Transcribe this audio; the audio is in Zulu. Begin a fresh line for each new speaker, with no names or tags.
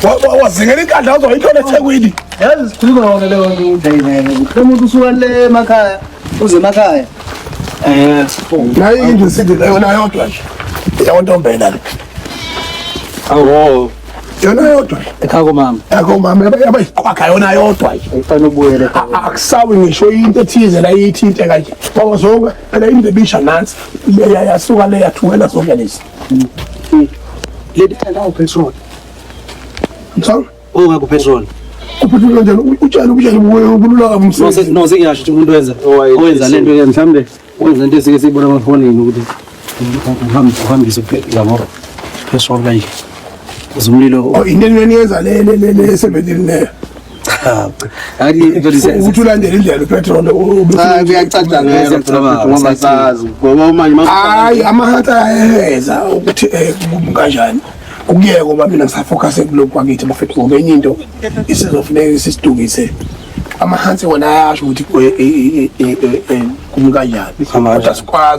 Wazingela inkandla wazoyithola eThekwini.
Yazi sikhuluma yona leyo nto udayinene. Lo muntu usuka le emakhaya uze emakhaya. Eh,
Nayi indlu sithi yona yodwa nje. Yawontombela le.
Awu.
Yona yodwa nje.
Ekhaya komama.
Yakho mama yabayiqhwaga yona yodwa nje.
Ufanele ubuyele ekhaya.
Akusawi ngisho into ethize la iyithinte kanje. Ngoba zonke phela into ebisha nansi leya yasuka le yathukela zonke lezi.
Leli la upetrol.
Msana
Ongakho petrol.
Upetrol kanjani utshani ubutshani bulula kabi
No
umsebenzi.
no sengiyasho ukuthi umuntu wenza owenza lento ke mhlambe wenza into esike siyibona emafonini ukuthi uhambise yabo petrol kanje. Uze umlilo
Oh into eniyenza le le le le 17 le.
cha. Hayi
Ukuthi ulandele indlela upetrol.
Cha kuyacaca ngeke ngoba sazi ngoba manje
Hayi amahata ayeza ukuthi kanjani. Ukuyeka ngoba mina ngisafocus kulokhu kwakithi bafethu ngoba enye into isizofuneka sisidukise. Amahansi wona ayasho ukuthi kumi kanjani. Kodwa sikwazi